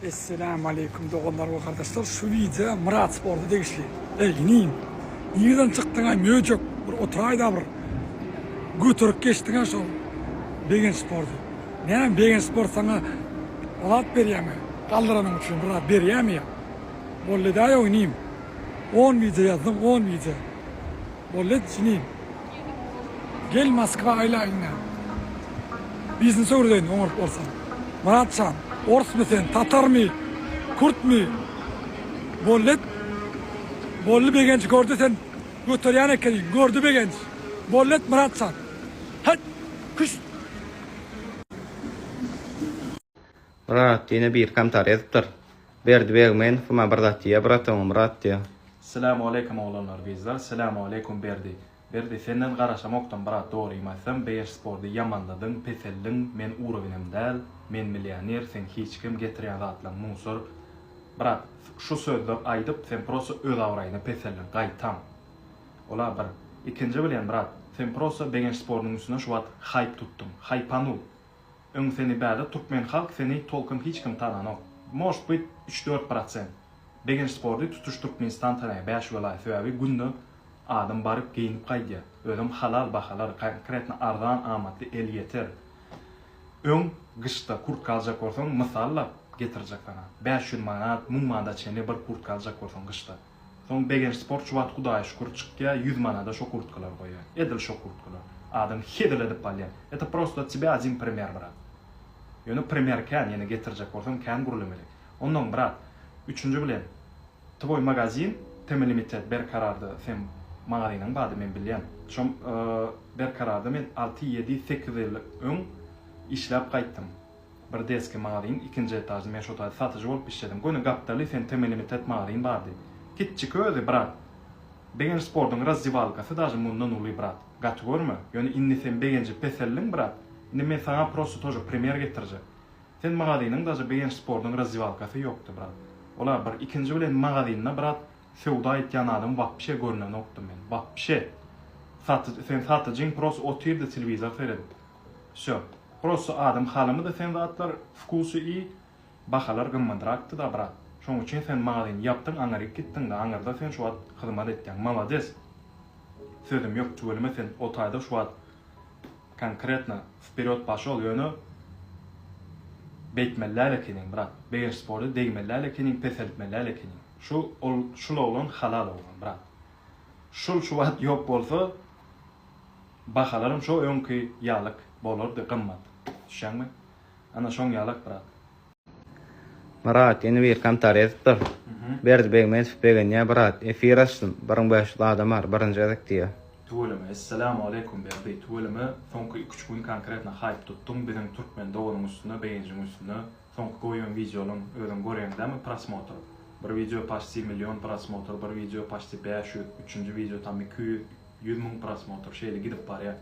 Esselamu aleýkum doganlar we gardaşlar şu wideo Myrat sporta degişli. Eý inim nirden çykdyňaý möjek bir oturaýda bir göterip geçdiňä şol Begenç sporty. Näme Begenç sport saňa zat berýämi galdyranyň üçin bir zat berýämi ýa. Boldy edäýow inim. On wideo ýazdym on wideo. Boldy et inim. Gel Moskwa aýla indi. Biznes öwredeýin oňaryp bolsaň. Myratjan, orsmy sen, tatarmy, kürtmi? Boldy et. Boldy Begenç gördi sen göterýän ekeniň. Gördi Begenç. Boldy et Myratjan. Hät! Küş! Myrat ýene bir kommentariý ýazypdyr. Berdi Begmenow maňa bir zat diýýär brat oňa Myrat diýýär. Selamu aleýkum oglanlar gyzlar Selamu aleýkum Berdi Berdi senden garaşamokdym brat dogrymy aýtsam begenç spordy ýamanladyň peseldiň men urowinem däl men millioner seň hiç kim getirýän zatlaň musor brat şu sözler aýdyp sen prosta öz abraýyňy peseldiň gaýtam ola bir ikinji bilen brat sen prosta begenç spordyň üstüne şu wagt haýp tutdyň haýpanul Öň seni bäde türkmen halk seni tolkom hiç kim tananok. Может быть üç dört prosent. Begenç spordy tutuş Türkmenistan tanaýar bäş welaýat sebäbi günde adam baryp geýinip gaýdýar. Özem halal bahalar konkretno arzan amatly el ýeter. Öň gyşda kurtka aljak bolsaň mysallap getirjek saňa 500 manat 1000 manada çenli bir kurtka aljak bolsaň gyşda. Soň Begenç sport şu wagt hudaýa şükür çykýa ýüz manada şo kurtkalary goýýa. Edil şo kurtkalar. Adam hezil edip alýa. Это prosto от тебя один primer brat. Ýöne primer kän ýene getirjek bolsam kän gürlemeli. Onnoň brat üçünji bilen twoý magazin TM limited Berkararda seň magazynyň bardy men bilýän. Şo Berkararda men alty ýedi sekiz ýyl öň işläp gaýtdym. Bir detskiý magazin ikinji etažda men şo taýda satyjy bolup işledim. Göni gapdaly sen TM limited magazin bardy. Kiçjik özi brat. Begenç sportuň razdewalkasy daže mundan uly brat. Gaty görme. Ýöne indi sen Begenji peseldiň brat. Indi men saňa prosto tože primer getirjek. Sen magazynyň daže Begenç sportuň razdewalkasy ýokdy brat. Ola bir ikinji bilen magazynda brat söwda etýän adam wapşe görnenokdym men. Wapşe. Satyjy sen satyjyň prosto otyrdy telewizor seredip. Wsё. Prosto adam halamady sen zatlar wkusy i bahalar gymmadrakdy da brat. Şoň üçin sen magazyny ýapdyň aňyryk gitdiňda aňyrda sen şu wagt hyzmat etýäň. Malades. Sözüm ýok tüweleme sen o taýda şu wagt konkretno wperýod paşol ýöne beýtmeli däl ekeniň brat. Begenç sporty degmeli däl ekeniň peseltmeli däl ekeniň. Şu ol şul oglan halal oglan brat. Şul şu wagt ýok bolsa Bahalaram şo öňki ýalyk bolardy gymmat. Düşýäňmi? Ana şoň ýalak brat. Myrat ýene bir kommentariý ýazypdyr. Berdi Begmetow begenýär brat efir açdym 1500 adam bar birinji gezek diýýär. Tüweleme Esselamu aleýkum Berdi tüweleme soňky iki üç gün konkretno haýp tutduň biziň türkmen doganyň üstüne begenjiň üstüne soňky goýan wideolaň özüň görýäň dämi prosmotr bir wideo paçti million prosmotr bir wideo paçti 500 üçünji wideo tam 200 100 müň prosmotr şeýle gidip barýar.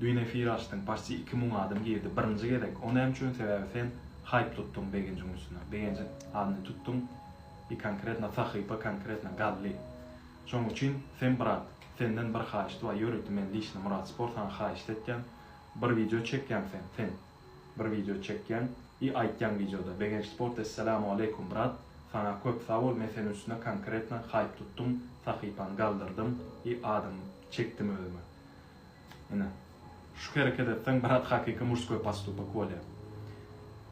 Düýn efir açdyň, paçti 2000 adam girdi birinji gezek. O näme üçin? Sebäbi sen haýp tutduň Begenjiň üstüne. Begenjiň adyny tutduň i konkretno sahypa konkretno galdy. Şoň üçin sen brat, senden bir haýyşt bar, ýörite men liçno Murat Sport saňa haýyşt etýän. Bir wideo çekýäň sen, sen bir wideo çekýäň i aýtýaň wideoda Begenç Sport Esselamu aleýkum brat, saňa köp sag bol men seniň üstüne konkretno haýp tutdum, sahypany galdyrdym i adyňy çekdim özüme. Ine. Şu hereket etseň brat hakyky mужской postupok bolýar.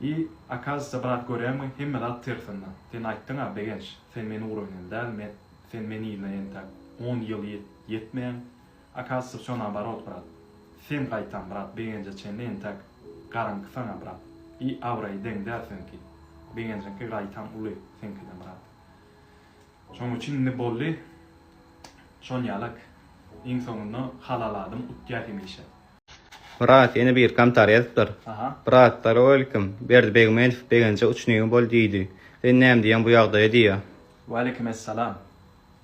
I okazysya brat görýäňmi hemme zat tersinde. Sen aýtdyňa Begenç sen meni uroýnel däl men sen meni yzyna entäk on ýyl ýetmeýäň. Okazysya wsё naoborot brat. Sen gaýtam brat Begenje çenli entäk garaňky saňa brat. I abraýy deň däl seňki. Begenjiňki gaýtam uly seňkiden brat. Şoň üçin indi boldy. Şonýalak. Iň soňunda halal adam utýar hemişe. Myrat ýene bir kommentariý ýazypdyr. Aha. Brat salowalikim. Berdi Begmenow Begenje uçnygy bol diýdi. Sen näme diýýäň bu ýagdaýa diýýä. Waleýkim essalam.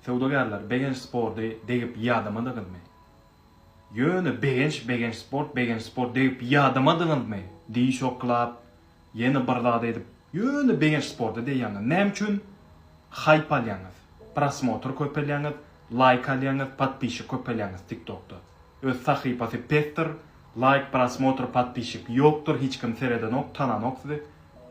Söwdagärler Begenç spordy degip ýadamadyňyzmy? Ýöne Begenç Begenç sport Begenç sport degip ýadamadyňyzmy? Diş oklap, ýene bir zat edip ýöne Begenç sporda degýäňiz. Näme üçin? Haýp alýaňyz. Prosmotr köpelýäňiz, laýk alýaňyz, podpisçik köpelýäňiz tiktokda. Öz sahypasy pesdir, laýk, prosmotr, podpisçik ýokdur, hiç kim seredenok, tananok sizi.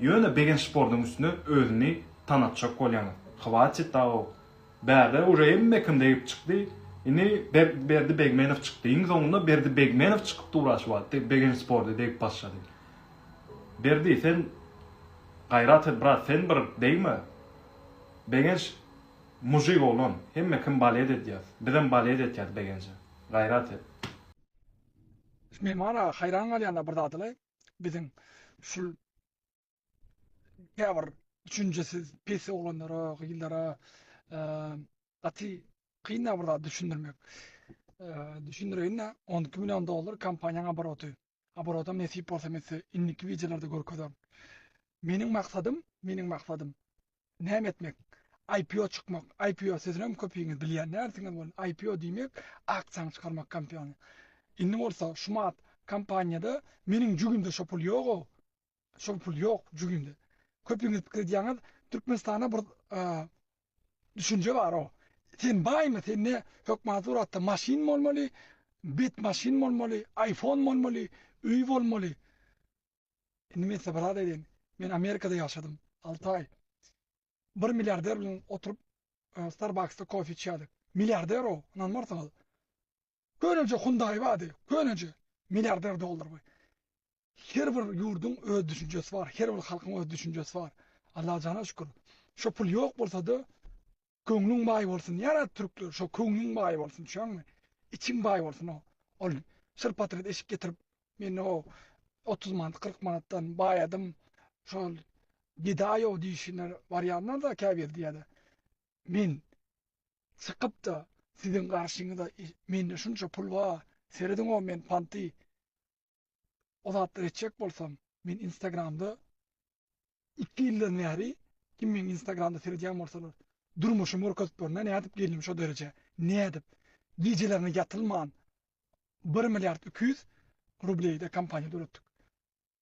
Ýöne Begenç Sportuň üstüne özüni tanatjak bolýaňyz. Hwatit dago. Bärde uje hemme kim degip çykdy. Indi Berdi Begmenow çykdy. Iň soňunda Berdi Begmenow çykyp dur şu wagt. Begenç Sporty degip başlady. Berdi sen gaýrat et brat sen bir degme. Begenç mujik oglan. Hemme kim balet edýär. Bizem balet etýäs Begenje. Gaýrat et. Men bara haýran galýan-da bir zadylaý. Biziň şul käbir düşünjesiz pes oglanlara, gyzlara gaty kyn-da bir zat düşündirmek. Düşündireýin-de, 12 million dollar kompaniýaň oboroty. Oborotam nesip bolsa men size indiki wideolarda görkezerin. Meniň maksadym, meniň maksadym näme etmek? IPO çykmak. IPO sözünem köpüňiz bilýän dälsiňiz welin, IPO diýmek aksiýaňy çykarmak kompaniýa. Indi bolsa şumat kompaniýada meniň jübimde şo pul ýog-ow. Şol pul ýok jübimde. Köpüňiz pikir edýäňiz, Türkmenistanda bir düşünje bar o. Sen baýmy, sende hökman suratda maşyn bolmaly, bet maşyn bolmaly, iPhone bolmaly, öý bolmaly. Indi men size bir zat aýdaýyn. Men Amerikada ýaşadym 6 aý. Bir milliarder bilen oturyp Starbucksda kofe içýärdik. Milliarder o, ynanmarsyňyz. Köneje Hyundai bardy, köneje milliarder dollar bu. Her bir ýurduň öz düşünjesi bar, her bir halkyň öz düşünjesi bar. Allajana şükür. Şo pul ýok bolsa-da, köňlüň baý bolsun. Ýara türkler, şo köňlüň baý bolsun, düşýäňmi? Içiň baý bolsun o. Ol şir-patret eşik getirip, men o 30 manat, 40 manatdan baýadym. Şol gedaý o diýişine barýanlar-da käbir diýýär. Men çykyp-da siziň garşyňyza mende şunça pul bar, serediň-o men panty o zatlary etjek bolsam, men Instagramda 2 ýyldan bäri kim meň Instagramda seredýän bolsalar, durmuşymy görkezip görme, nädip geldim şo derejä, nädip gijelerine ýatylman 1 milliard 200 rubleýde kompaniýa döretdik.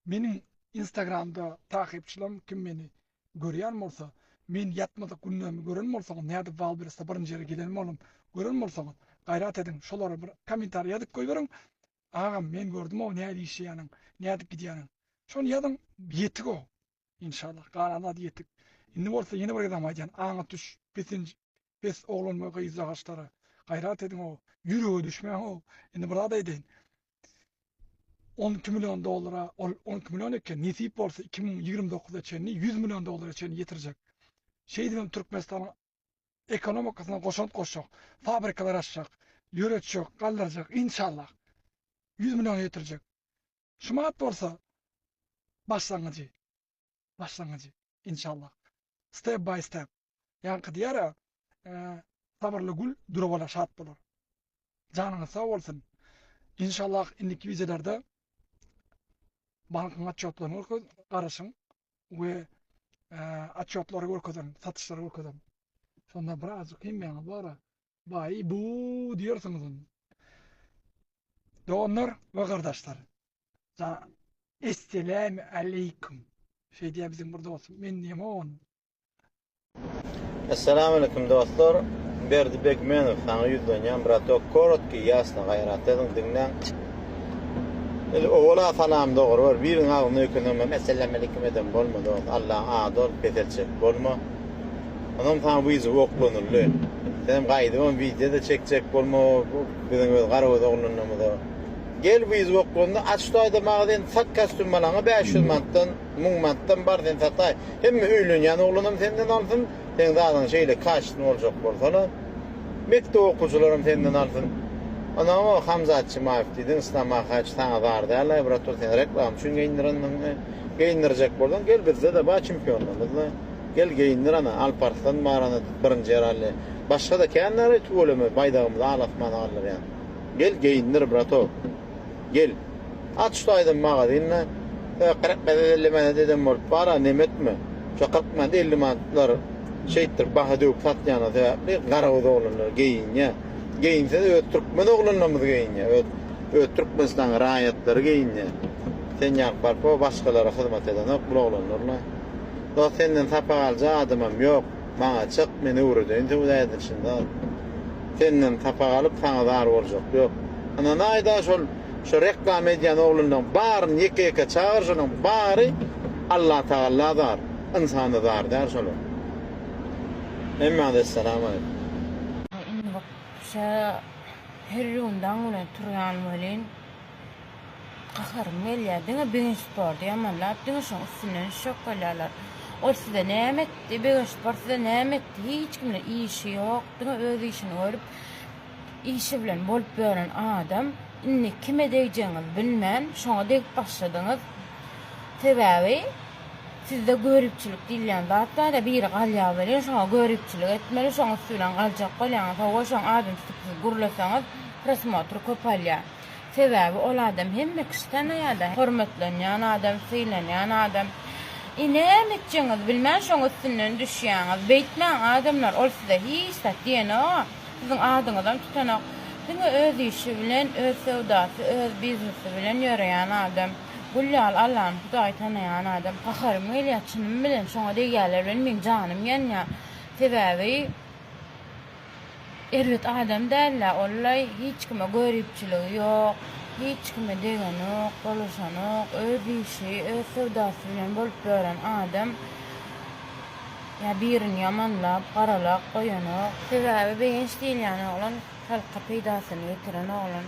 Meniň Instagramda takypçylarym kim meni görýän bolsa, men ýatmadyk günlerimi gören bolsaňyz, nädip Wildberriesde birinji ýere gelen boldum, gören bolsaňyz, gaýrat ediň, şolara bir kommentariý ýazyp goýberiň. Agam men gördüm-ow nädip işleýäniň, nädip gidýäniň. Şony ýazyň, ýetik-ow. Inşallah, galan zat ýetik. Indi bolsa ýene bir gezegem aýdýan, aňa düş, pesinj, pes oglan we gyzjagaçlara. Gaýrat ediň-ow, ýürege düşmäň-ow. Indi bir zat aýdaýyn. 12 million dollara, ol 12 million eken, nesip bolsa 2029-a çenli 100 million dollara çenli ýetirjek. Şeýdibem Türkmenistanyň ekonomikasyna goşant goşjak, fabrikalar açjak, ýöretjek, galdyrjak, inşallah. 100 milliona ýetirjek. Şumat bolsa başlangyjy. Başlangyjy. Inşallah. Step by step. Ýaňky diýer-ä, sabyrly gül dura-bala şat bolar. Janyňyz sag bolsun. Inşallah indiki wideolarda bankyň otçotlaryny görkez, garaşyň we otçotlary görkezerin, satyşlary görkezerin. Şonda birazjyk hemmäňiz bara baý bu diýersiňiz onda. Doganlar we gardaşlar. Esselämu aleýkum. Şeý diýýär biziň bir dostum. Men diýemok ony. Essalamualeýkum dostlar. Berdi Begmenow saňa ýüzlenýän bratok korotki ýasno gaýrat ediň diňläň. Indi owala salam dogry bir biriň agzyna öýkenemem esselamaleýkum eden bolma dost Allaň ady ol peseltjek bolma. Onam saňa wyzow oklanyldy. Senem gaýdybam wideo-da çekjek bolma biziň öz garagöz oglanlarymyza. Gel wyzow oklandy aç şu taýda magazin sat kostýum malaňy 500 manatdan 1000 manatdan bar sen sataý. Hemme öýlenýän oglanam senden alsyn, seň zadyň şeýle kaçtny boljak bolsana. Mekdep okuwçylaram senden alsyn. Onam o Hamzat Çimaýew diýdiň, Islam Mahaç saňa zar däl-aý, brat, ol seni reklama üçin geýindirendiňmi? Geýindirjek bolsaň, gel bizde-de bar çempionlarymyz-da. Gel geýindir ana, Alparslan bar ana birinji ýer aldy. Başga-da kän bar-aý tüweleme baýdagymyzy al asmana galdyrýan. Gel geýindir bratok. Gel. Aç şu taýdan magazyny. 40 manat 50 manat eden bolup bar-a neme etme. Şo 40 manat 50 manatlar şeýtdirip baha döwüp satýany sebäpli garagöz oglanlar geýinýär. Geýinse-de öz türkmen oglanlarymyz geýinýär. Öz öz Türkmenistanyň raýatlary geýinýär. Sen ýaly baryp o başgalara hyzmat edenok bul oglanlar-la. Dost senden sapak aljak adamam ýok. Maňa çyk, men öwredeýin söwda edilişini zat. Senden sapak alyp saňa zar boljak ýok. Ynanaýda şol şo reklama edýän oglanlaň baryny ýeke ýeke çagyr şolaň bary. Allatagalla zar, ynsana zar däl şolar. Hemmäňize Essalamu Aleýkum. Indi wapşe her gün daň bilen turýan welin gaharym gelýär. Diňe Begenç Sporty ýamanlap diňe şoň üstünden düşjek bolýarlar. Ol size näme etdi? Begenç Sport size näme etdi? Hiç kim bilen işi ýok. Diňe öz işini görüp işi bilen bolup ýören adam indi kime degjegiňizi bilmän şoňa degip başladyňyz. Sebäbi sizde göripçilik diýilýän zat bar-da, biri galýar welin şoňa göripçilik etmeli, şoň üsti bilen galjak bolýaňyz. Hawa, şoň adyny tutup siz gürleseňiz prosmotr köp alýar. Sebäbi ol adam hemme kişi tanaýar-da, hormatlanýan adam, sylanýan adam. I näme etjegiňizi bilmän şoň üstünden düşýäňiz. Beýtmäň adamlar, ol size hiç zat diýenok-a. Siziň adyňyzam tutanok. Diňe öz işi bilen, öz söwdasy, öz biznesi bilen ýöreýän adam. Gül ýaly Allany Hudaýy tanaýan adam. Gaharym gelýär çynym bilen şoňa degýänler bilen meň janym ýanýar. Sebäbi erbet adam dälä ollaý hiç kime göripçiligi ýok, hiç kime degenok, dolaşanok, öz işi, öz söwdasy bilen bolup ýören adam. Ýa birini ýamanlap, garalap goýanok. Sebäbi Begenç diýilýän oglan halka peýdasyny ýetiren oglan.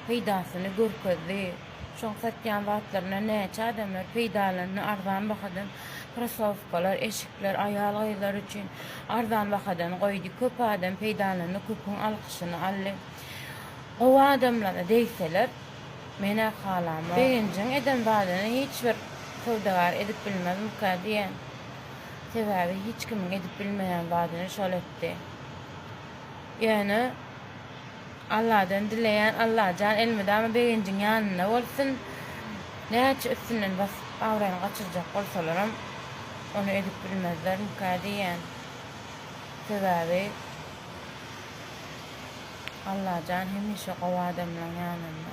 Peýdasyny görkezdi. Şoň satýan zatlaryndan näçe adamlar peýdalandy, arzan bahadan krosowkalar, eşikler aýal-gyzlar üçin arzan bahadan goýdy. Köp adam peýdalandy, köpüň alkyşyny aldy. Gowy adamlara degseler, men-ä halamok. Begenjiň eden zadyny hiç bir söwdagär edip bilmezmikä diýen. Sebäbi hiç kimiň edip bilmeýän zadyny şol etdi. Ýöne Alladan dileýän Allajan elmydama Begenjiň ýanynda bolsun. Näçe üstünden basyp abraýyny gaçyrjak bolsalaram ony edip bilmezlermikä diýýän. Sebäbi Allajan hemişe gowy adamlaň ýanynda.